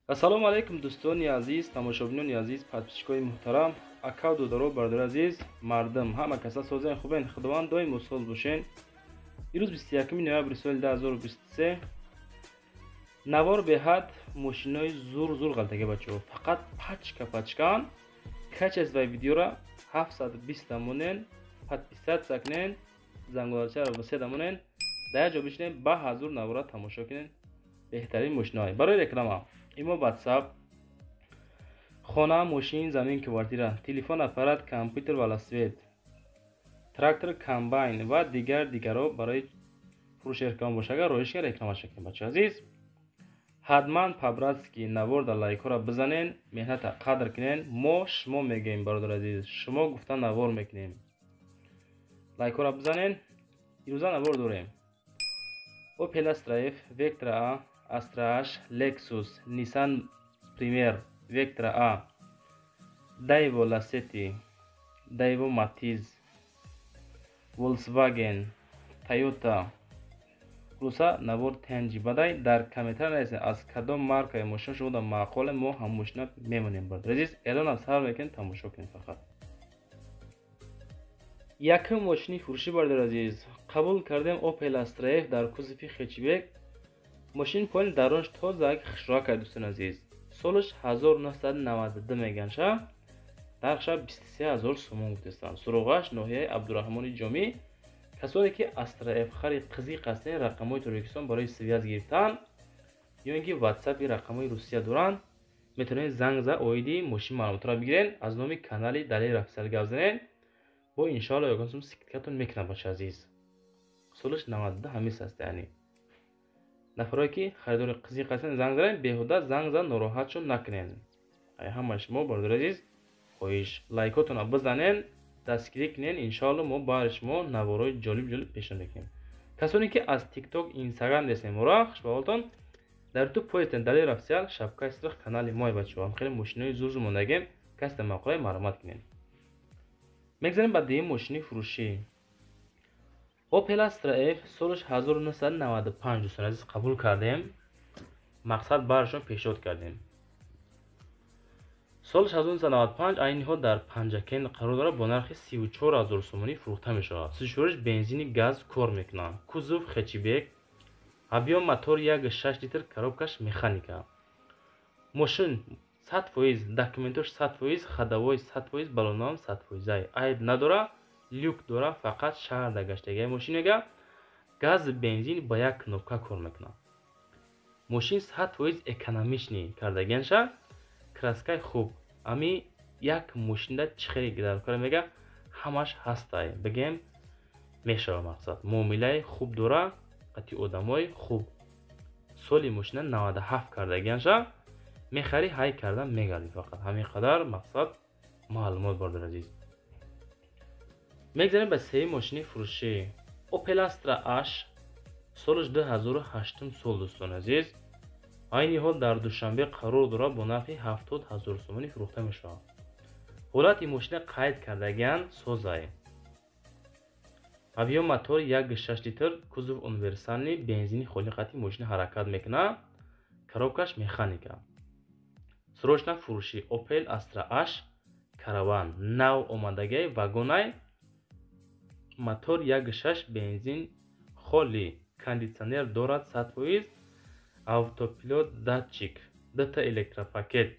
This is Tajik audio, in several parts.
Ассалому алайкум, дӯстони азиз, тамошобинони азиз, подписчикои муҳтарам, акав, додаро, бародари азиз, мардум, ҳама каса созен, хубен, худованд доимо соз бошен. Ирӯз 21 ноябри соли 2023 навор беҳад мошинои зур зур ғалтага, бачаҳо, фақат пачка пачкаан. Качествои видеора 720 дамонен, подписаться кунен, зангулачаро васе дамонен, дар як ҷо бишинен, ба ҳазур навора тамошо кунен. Беҳтарин мошиноҳо барои реклама: имо, WhatsApp, хона, мошин, замин, квартира, телефон, аппарат, компютер, велосипед, трактор, комбайн ва дигар дигарро барои фурӯши реклама боша, агар роҳиш рекламаша кунем. Бачаҳо азиз, ҳатман по-братски наворда лайкҳоро бизанен, меҳната қадр кунен. Мо шумо мегӯем, бародари азиз, шумо гуфта навор мекунем, лайкҳоро бизанен. Ирӯза навор дорем: Opel Astra F, Vectra A, Astra H, Lexus, Nissan Premier, Vectra A, Daewoo Lacetti, Daewoo Matiz, Volkswagen, Toyota. Хулоса, навор тенҷи бадай. Дар комментар нависед, аз кадом маркаи мошина шумо дар маъқуле, мо ҳам мошина мемонем. Бародари азиз, эълонам сар мекунем, тамошо кунем фақат. Якум мошини фурӯшӣ, бародари азиз, қабул кардем: Opel Astra F дар кузови хэтчбек. Мошин поин дарунаш тоза, хушроа кард, дӯстони азиз. Солаш 1992 меганша, нархша 23 ҳазор сомон гуфтестанд. Суроғаш ноҳияи Абдураҳмони Ҷомӣ. Касоне ки Astra F хари қизиқ ҳастен, рақамҳои Тоҷикистон барои связь гирифтан ё ин ки ватсапи рақамҳои Русия доранд, метавонед занг зада, оиди мошин маълумотро бигирен. Аз номи канали Далер Официал гап занен, бо иншоалло ягон сум скидкатон мекунам. Бача азиз, солаш 92 ҳамис аст. Яъне нафарое ки харидори қизиқ ҳастен, занг занед, беҳуда занг зад нороҳатшон накунед. Ай ҳамаи шумо, бародари азиз, хоҳиш, лайкотонро бизанен, дастгирӣ кунен. Иншоалло мо баъди шумо наворҳои ҷолиб ҷолиб пешниҳод мекунем. Касоне ки аз Тикток, Инстаграм дестем моро, хушбаҳолтон, дар Ютуб поистен Далер Официал, шапкаи сирх канали мои. Бачаҳо, ҳам хеле мошинои зур зур мондагем, касте маъқулай, марҳамат кунед. Мегзарем ба дуюм мошини фурӯшӣ: Opel Astra F, солаш 1995. Дӯстони азиз, қабул кардем, мақсад барашон пешниҳод кардем. Солаш 1995, айни ҳол дар Панҷакент қарор дорад, бо нархи 34 ҳазор сомонӣ фурӯхта мешавад. Сӯзишвориш бензини газ кор мекунад. Кузов хэтчбек, объём мотор 1,6 литр, коробкаш механика. Мошин 100%, документош 100%, ходовой 100%, баллонаам 100%ай, айб надора, люк дора, фақат шаҳрда гаштагиай мошин. Мега, газ, бензин ба як кнопка кор мекунад. Мошин 100% экономичный кардагианша, краскаи хуб. Ами як мошинда чӣ хеле дар кора, мега, ҳамаш ҳастай, бигем мешава. Мақсад, муомилаи хуб дора, қати одамои хуб. Соли мошина 97 кардагианша, мехарӣ, ҳай карда мегардӣ. Фақат ҳамин қадар мақсад маълумот, бародари азиз. Мегзарем ба сеюм мошини фурӯшӣ: Opel Astra H, солаш 2008 сол. Дӯстони азиз, айни ҳол дар Душанбе қарор дорад, бо нархи 70 ҳазор сомонӣ фурӯхта мешавад. Ҳолати мошина қайд кардагиан созай. Объём мотор 1,6 литр, кузов универсальный, бензини холи қати мошина ҳаракат мекунад, коробкаш механика. Срочно фурӯшӣ: Opel Astra H караван, нав омадагиай, вагонай, мотор 1,6, бензин холӣ, кондитсионер дорад 100%, автопилот, датчик, дута электропакет,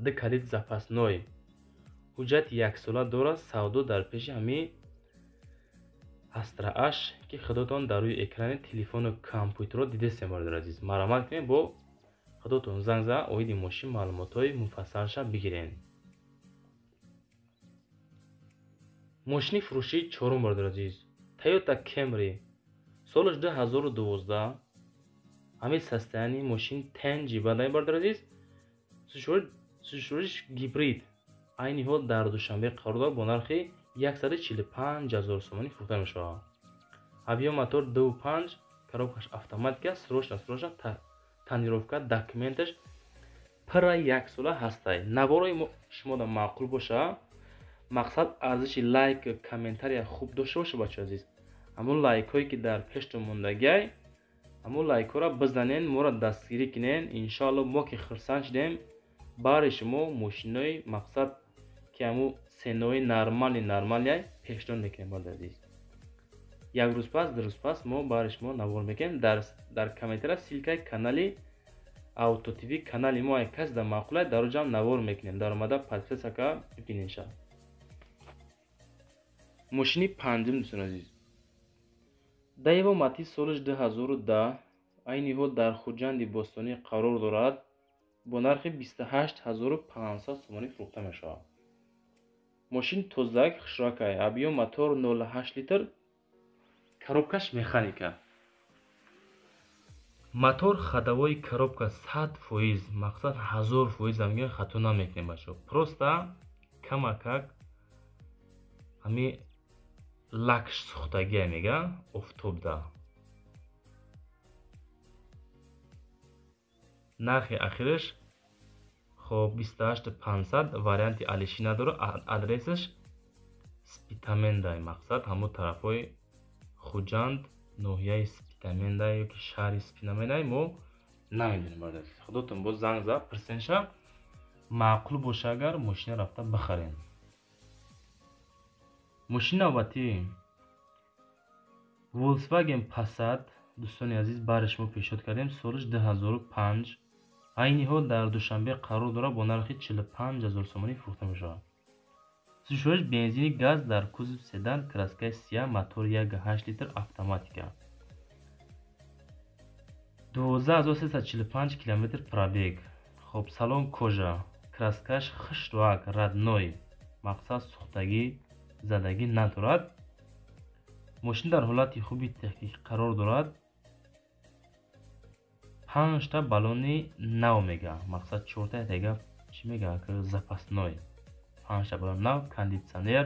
ду калид запасной, ҳуҷҷати яксола дорад. Савдо дар пеши ҳамин Astra H, ки худотон дар рӯи экрани телефону компютерро дидестем. Бародари азиз, марҳамат кунед, бо худотон занг зада, оиди мошин маълумотҳои муфассалша бигирен. Мошини фурӯшии чорум, бародари азиз, Toyota Camry, солаш 2012. Ҳамин состоянии мошин тенҷи бадай, бародари азиз. Сӯзишвориш гибрид, айни ҳол дар Душанбе қарор дорад, бо нархи 145 ҳазор сомонӣ фурӯхта мешавад. Объём мотор 2,5, коробкаш автоматика. Срочно, срочно тонировка, документаш пурра яксола ҳастай. Наворои шумода маъқул боша, мақсад, арзиши лайк, комментария хуб дошта боша. Бачаҳо азиз, ҳамон лайкҳое ки дар пештон мондагиай, Ҳамун лайкҳоро бизанен, моро дастгирӣ кунен. Иншоалло мо ки хурсанд шудем, баҳри шумо мошинои мақсад ки ҳамун ценои нормали нормалия пешниҳод мекунем, бародари азиз. Як рӯз пас, 2 рӯз пас мо баҳри шумо навор мекунем. Дар комментария ссылкаи канали Авто ТВ, канали мо ай кас дар маъқулай, дар оҷам навор мекунем. Дар омада подписаться ка бибинен ша. Мошини панҷум, дӯстони азиз. Даево Матиз солиш 2010, айни ҳол дар Хуҷанди бостонӣ қарор дорад, бо нархи 28500 сомонӣ фурӯхта мешавад. Мошин тозак, хушракай, объём мотор 0,8 литр, коробкаш механика. Мотор ходовой коробка 100%, мақсад 1000% ам мегӯям, хато намекунем бачаҳо. Просто камакак ҳами лакш сӯхтагия мега офтобда. Нархи ахираш хоб 28500, варианти алишӣ надорад, адресаш Спитамендай, мақсад ҳамон тарафҳои Хуҷанд, ноҳияи Спитамендай ёки шаҳри Спитамендай мо намедонем, бародари азиз. Худотон боз занг зад, пурсен ша, маъқул боша агар мошина рафта бихарен. Мошини навбатӣ Volkswagen Passat, дӯстони азиз, баҳри шумо пешниҳод кардем, солиш 2005, айни ҳол дар Душанбе қарор дорад, бо нархи 45000 сомонӣ фурӯхта мешавад. Сушоиш бензини газ дар кузов седан, краскаи сия, мотор 1,8 литр, автоматика. 12345 километр пробег. Хоб, салон кожа, краскаш хушроак, родной, мақсад сӯхтагӣ, задагӣ надорад. Мошин дар ҳолати хуби техникӣ қарор дорад. 5та баллони нав мега, мақсад 4та тега чӣ мега, запасной. 5та баллон нав, кондитсионер,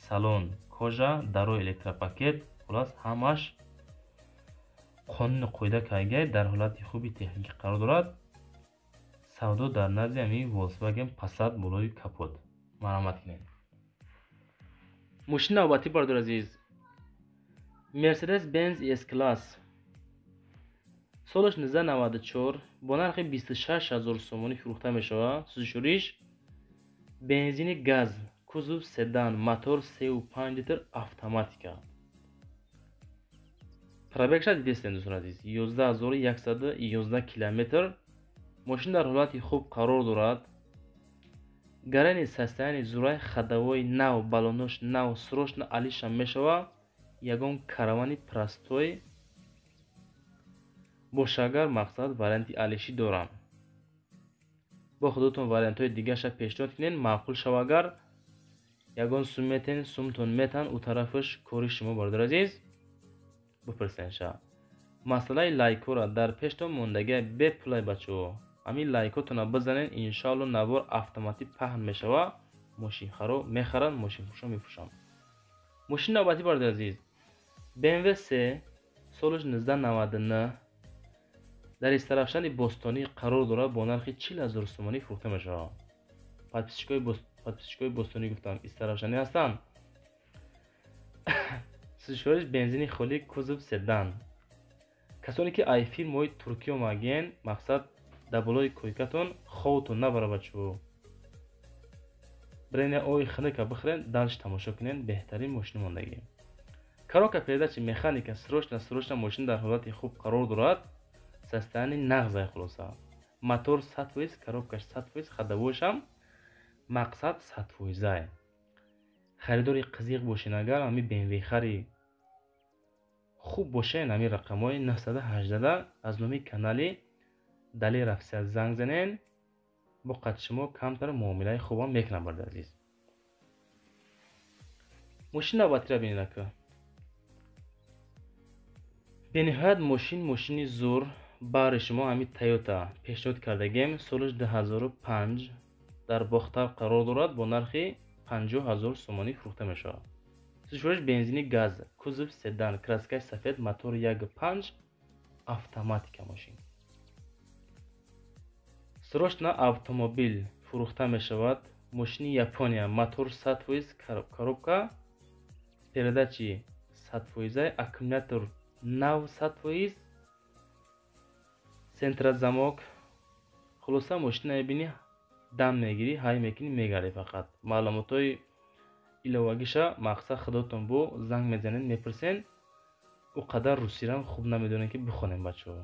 салон кожа, дарои электропакет, хулас ҳамаш қонуни қоида кардагиай, дар ҳолати хуби техникӣ қарор дорад. Савдо дар назди ҳамин Volkswagen Passat болои капот. Марҳамат кунед. Мошини навбатӣ, бародари азиз, Mercedes-Benz S-Class солаш 1994, бо нархи 26000 сомонӣ фурӯхта мешавад. Сӯзишвориш бензини газ, кузов седан, мотор 3,5 литр, автоматика. Пробегша дидестем, дӯстони азиз, 11111 километр. Мошин дар ҳолати хуб қарор дорад. Гарани состояние зурай, ходовой нав, баллонош нав, срочно алиша мешавад. Ягон каравани простой боша агар мақсад варианти алишӣ дорам. Бо худотон вариантҳои дигаша пешниҳод кунед, маъқул шава агар ягон сум метен, сумтон метан, ӯ тарафаш кори шумо, бародари азиз, бипурсен ша. Масъалаи лайкҳоро дар пештон мондагия бепулай бачаҳо. Ҳамин лайкҳотонро бизанен, иншоалло навор автоматик паҳн мешавад, мошинхаро мехаранд, мошинфурӯшон мефурӯшанд. Мошини навбатӣ, бародари азиз, BMW 3 солаш 1999, дар истарафшани бостонӣ қарор дорад, бо нархи 40000 сомонӣ фурӯхта мешавад. Подписчикои бостонӣ гуфтам, истарафшанӣ ҳастанд. Сӯзишвориш бензини холӣ, кузов седан. Касоне ки ай фирмаҳои туркӣ омагиен, мақсад дар болои койкатон хобтон набара бачаҳо. Бреня ои хунука бихӯрен, дальше тамошо кунен, беҳтарин мошини мондагӣ. Коробка передачи механика, срочно срочно мошин дар ҳолати хуб қарор дорад, состояние нағзай хулоса. Мотор 100%, коробкаш 100%, ходовойшам мақсад 100%. Харидори қизиқ бошен агар, ҳамин BMW хари хуб бошен, ҳамин рақамҳои 918 аз номи канали Далер Офисиал занг занен, бо қад шумо камтар муомилаи хубам мекунам, бародари азиз. Мошини навбатиро бинед ака. Бениҳоят мошин мошини зур, баҳри шумо ҳамин Toyota пешниҳод кардагем, солаш 2005, дар Бохтар қарор дорад, бо нархи 50000 сомонӣ фурӯхта мешавад. Сӯзишвориш бензини газ, кузов седан, краскаи сафед, мотор 1,5, автоматика мошин. Срочно автомобил фурӯхта мешавад. Мошини Япония, мотор 100%, коробка передачи 100%, аккумулятор нав 100%, Центрозамок. Хулоса, мошина мебинӣ, дам мегирӣ, ҳай мекунӣ, мегардӣ фақат. Маълумотҳои иловагиша, мақсад, худотон бо занг мезанед, мепурсен. Ӯ қадар русирам хуб намедонем, ки бихонем, бачаҳо.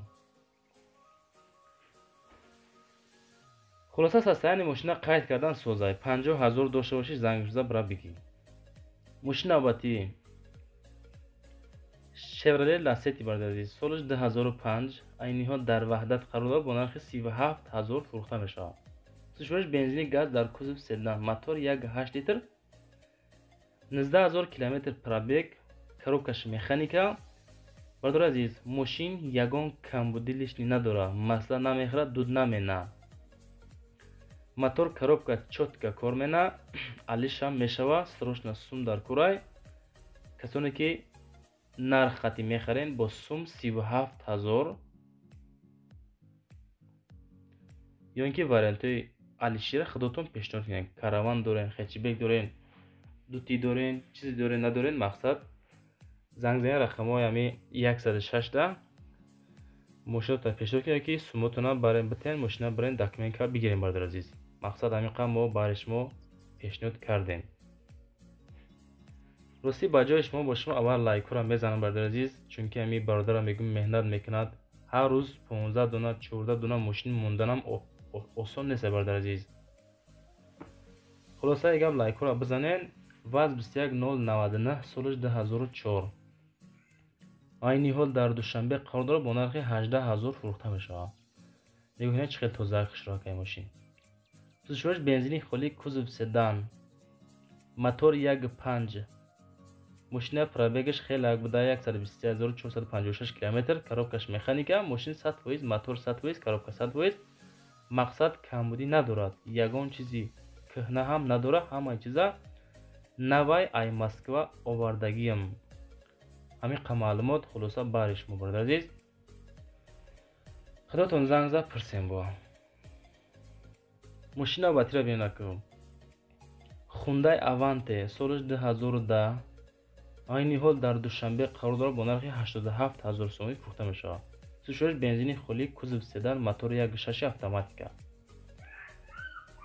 Хулоса, состояние мошина қайд кардан созай. 50 000 дошта бошӣ, занг зада бира бигӣ. Мошини навбатӣ Шевроле Ласети, бародари азиз, солаш 2005, айни ҳол дар Ваҳдат қарор дорад, бо нархи 37 000 фурӯхта мешавад. Сӯзишвориш бензини, газ, дар кузов седан, мотор 1,8 литр, 19 000 километр пробег, коробкаш механика. Бародари азиз, мошин ягон камбуди лишний надорад, масла намехӯрад, дуд намена, мотор, коробка чётко кор мена, алишам мешава. Срочно сум дар курай. Касоне ки нарх хати мехарен, бо сум 37 000 ё ин ки вариантҳои алишира худотон пешниҳод кунед. Караван дорен, хэтчбек дорен, дути дорен, чизе дорен, надорен, мақсад, занг занед рақамҳои ҳами 106-да, мошинатон пешниҳод кунед, ки сумотона барен битен, мошина барен, документ кард бигирем. Бародари азиз, мақсад, ҳамин қадр мо барои шумо пешниҳод кардем. Ростӣ, ба ҷои шумо бо шумо аввал лайкҳоро мезанам, бародари азиз, чунки ҳами бародарам, мегӯм, меҳнат мекунад. Ҳар рӯз 15 дона, 14 дона мошин монданам осон нест, бародари азиз. Хулосаи гап, лайкҳоро бизанед. ВАЗ 21099, солаш 2004, айни ҳол дар Душанбе қарор дорад, бо нархи 18 000 фурӯхта мешавад. Нигоҳ кунед, чӣ хел тоза, хушрӯякай мошин. Сӯзишвориш бензини холӣ, кузов седан, мотор 1,5. Мошина пробегаш хеле буда, 123 456 километр, коробкаш механика. Мошин 100%, мотор 100%, коробка 100%. Мақсад, камбудӣ надорад, ягон чизи кӯҳна ҳам надорад, ҳамаи чиза навай, ай Москва овардагиам. Ҳамин қа маълумот, хулоса, баҳри шумо, бародари азиз. Худотон занг зад, пурсем. Бо мошини навбатиро бинед. Хундай Аванте, солаш 2010, айни ҳол дар Душанбе қарор дорад, бо нархи 87 000 сомонӣ фурӯхта мешавад. Сӯзишвориш бензини холӣ, кузов седан, мотори 1,6, автоматика.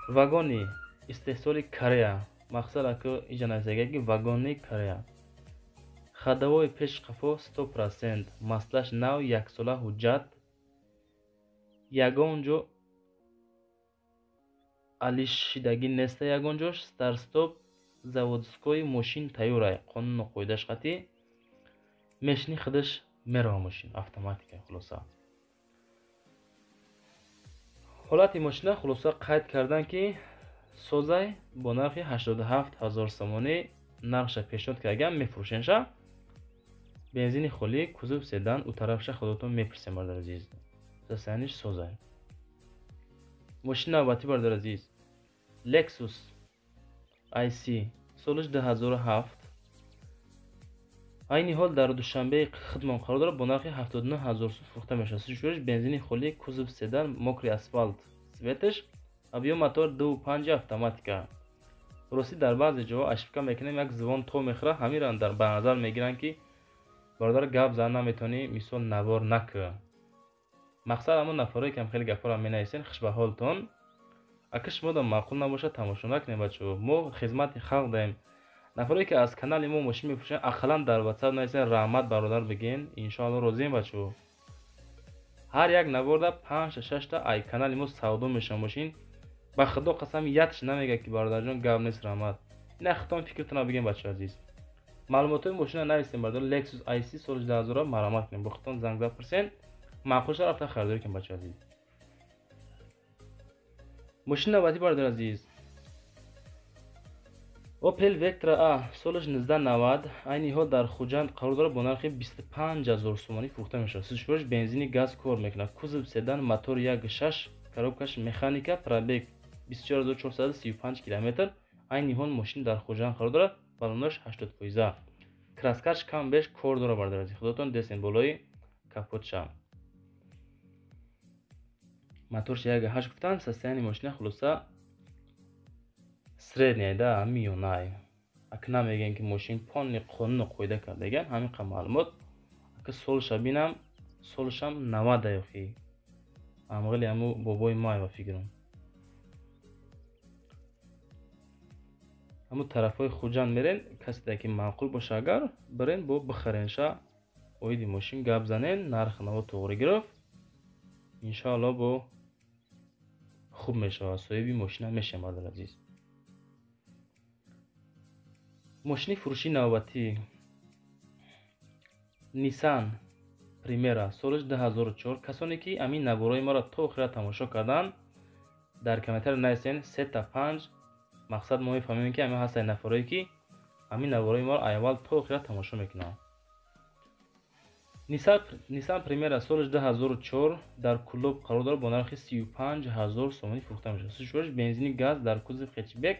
Вагони истеҳсоли Корея. Мақсад, аку иҷа нависага, ки вагони Корея. Ходовой пеш, қафо 100%, маслаш нав, яксола ҳуҷҷат, ягон ҷо алишидагӣ неста, ягон ҷош. Старт-стоп заводской, мошин тайёрай, қонуну қоидаш қатъӣ. Мешини, худаш мерава мошин, автоматика. Хулоса, ҳолати мошина, хулоса, қайд кардан, ки созай, бо нархи 87 000 сомонӣ нархша пешниҳод кардагиам, мефурӯшенша. Бензини холӣ, кузов седан, ӯ тарафша худотон мепурсем, бародари азиз. Состояниш созай. Мошини навбатӣ, бародари азиз, Lexus IC, солаш 2007, айни ҳол дар Душанбеи худмон қарор дорад, бо нархи 79 000 сум фурӯхта мешавад. Сӯзишвориш бензини холӣ, кузов седан, мокрый асфальт цветаш, объём мотор 2,5, автоматика. Ростӣ, дар баъзе ҷоҳо ошибка мекунем, як звон то мехӯрад, ҳаминро ба назар мегиранд, ки бародар, гап зан наметавонӣ, мисол, навор накӯ. Мақсад, ҳамон нафарое ки хеле гапҳоро менависен, хуш ба ҳолтон. Ака шумода маъқул набошад, тамошо накунед, бачаҳо. Мо хизмати халқ даем. Нафаре ки аз канали мо мошин мефурӯшанд, ақаллан дар Ватсап нависен, раҳмат, бародар, бигӯен, иншоалло розием, бачаҳо. Ҳар як наворда панҷта, шашта ай канали мо савдо мешавад мошин. Ба худо қасам, ятш намегӯяд, ки бародарҷон, гап нест, раҳмат. Ина худтон фикртонро бигӯен, бачаҳо азиз. Маълумотҳои мошина нависем, бародар. Lexus IC, соли 2000, марҳамат кунем, бо худтон занг зад, пурсен, маъқул шава, рафта харидорӣ кунем, бачаҳо азиз. Мошини навбатӣ, бародари азиз, Opel Vectra A, солаш 1990, айни ҳол дар Хуҷанд қарор дорад, бо нархи 25 000 сомонӣ фурӯхта мешавад. Сӯзишвориш бензини, газ, кор мекунад, кузов седан, мотор 1,6, коробкаш механика, пробег 24435 километр. Айни ҳол мошин дар Хуҷанд қарор дорад, баллонаш 80%, краскаш кам беш кор дорад, бародари азиз, худотон дестен болои капотша. Моторш 1,8 гуфтан. Состояние мошина, хулоса, средняй да, миёнай. Ака намегӯем, ки мошин полный қонуну қоида кардаган. Ҳамин қа маълумот. Ака солша бинам, солшам 90 ёхи. Амғили ҳаму бобои май ба фикрам. Ҳаму тарафҳои Хуҷанд мерен, касе ки маъқул боша агар, бирен бо бихаренша, оиди мошин гап занен, нарх наво тоғрӣ гирифт. Иншоалло бо хуб мешавад, соҳиби мошина мешавем, бародари азиз. Мошини фурӯшии навбатӣ Nissan Primera солаш 2004. Касоне ки ҳамин наворои маро то охира тамошо карданд, дар комментария нависен 3 та 5. Мақсад мо мефаҳмем, ки ҳамин ҳастанд нафарое, ки ҳамин наворои маро аввал то охира тамошо мекунанд. Nissan Primera солаш 2004 дар Кулоб қарор дорад, бо нархи 35 000 сомонӣ фурӯхта мешавад. Сушвориш бензини газ, дар кузов хэтчбек.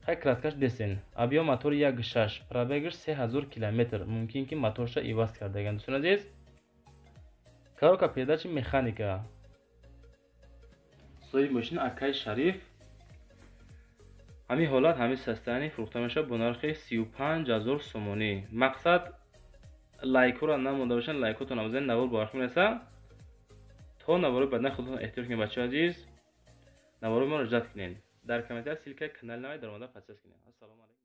Хай, краскаш десен. Объём мотори 1,6, пробегаш 3000 километр. Мумкин ки моторша иваз кардаган, дӯстони азиз. Коробка передачи механика. Соҳиби мошина акаи Шариф. Ҳамин ҳолат, ҳамин состояние фурӯхта мешавад бо нархи 35 000 сомонӣ. Мақсад, лайкҳоро намонда бошанд, лайкҳотон бизанед, навор ба охир мерасад. То наворои баъдна худатон эҳтиёт кунед, бачаҳои азиз. Наворои моро ждать кунед. Дар комментария ссылкаи канали навай даромада подписаться кунед. Ассалому алайкум.